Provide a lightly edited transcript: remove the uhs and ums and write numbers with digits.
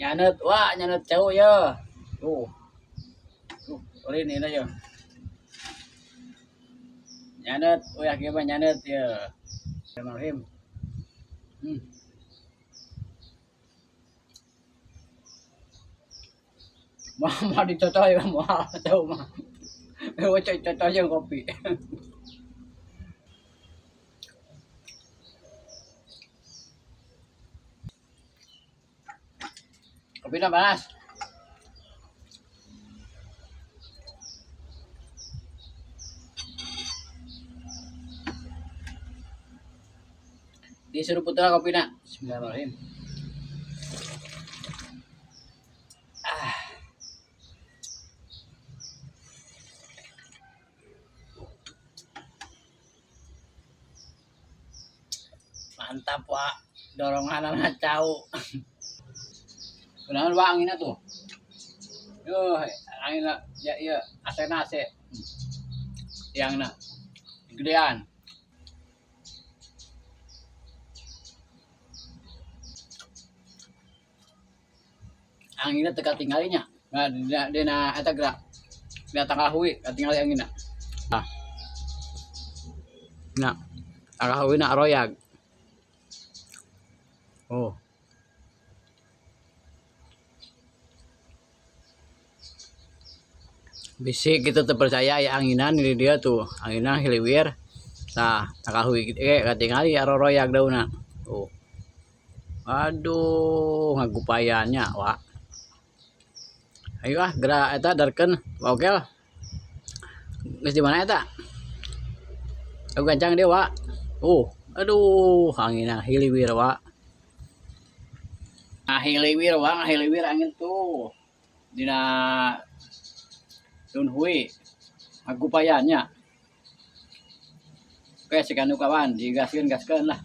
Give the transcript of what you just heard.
Nyaneut, wah, nyaneut cau ya. Tuh. Tuh, ulin ini ya. Nyaneut, uyah kieu mah nyaneut ya. Bismillahirrahmanirrahim. Mau mau dicocol ya moal cau mah. Eueuh cocol jeung kopi. Kopina panas. Disuruh putra kopina. Bismillahirrahmanirrahim. Ah. Mantap, Wak. Dorongan anak cau. Kunaon, Wak, anginna tuh? Yuh, anginna ya iya, AC-na AC. Tiangna. Gedean. Anginna teu katingali nya. Nah, dina, dina eta gerak. Dina tangkal hui katingali anginna. Ah. Nah, tangkal huina royag. Oh. Bisi kita terpercaya ya anginan ini dia tuh, anginan hiliwir. Nah, tangkal hui katingali royag daunna. Tuh. Aduh, ngagupayannya, Wak. Ayo ah, geura eta darkeun. Oke lah. Geus di mana eta? Aku gancang dia, Wak. Aduh, anginna hiliwir, Wak. Ah, hiliwir, Wak, hiliwir angin tuh. Dina daun hui. Ngagupayannya. Oke, si kanu kawan, digaskeun gaskeun lah.